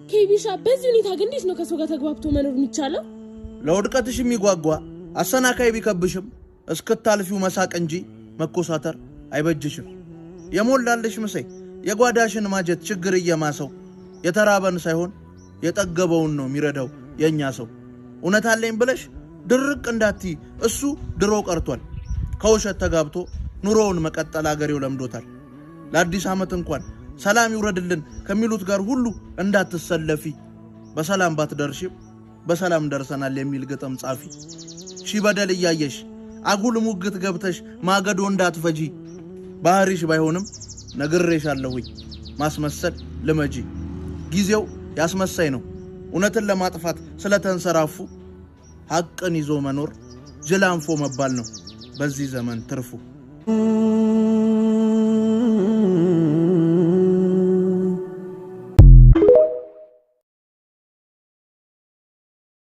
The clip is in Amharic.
ኬቢሻ፣ በዚህ ሁኔታ ግን እንዴት ነው ከሰው ጋር ተግባብቶ መኖር የሚቻለው? ለውድቀትሽ የሚጓጓ አሰናካይ ቢከብሽም እስክታልፊው መሳቅ እንጂ መኮሳተር አይበጅሽም። የሞላልሽ ምሳይ የጓዳሽን ማጀት ችግር እየማሰው የተራበን ሳይሆን የጠገበውን ነው የሚረዳው የእኛ ሰው። እውነት አለኝ ብለሽ ድርቅ እንዳትይ፣ እሱ ድሮ ቀርቷል። ከውሸት ተጋብቶ ኑሮውን መቀጠል አገሬው ለምዶታል። ለአዲስ ዓመት እንኳን ሰላም ይውረድልን ከሚሉት ጋር ሁሉ እንዳትሰለፊ፣ በሰላም ባትደርሽም በሰላም ደርሰናል የሚል ግጥም ጻፊ። ሺ በደል እያየሽ አጉል ሙግት ገብተሽ ማገዶ እንዳትፈጂ፣ ባህሪሽ ባይሆንም ነግሬሻለሁኝ ማስመሰል ልመጂ። ጊዜው ያስመሳይ ነው። እውነትን ለማጥፋት ስለተንሰራፉ ሐቅን ይዞ መኖር ጅላንፎ መባል ነው በዚህ ዘመን ትርፉ።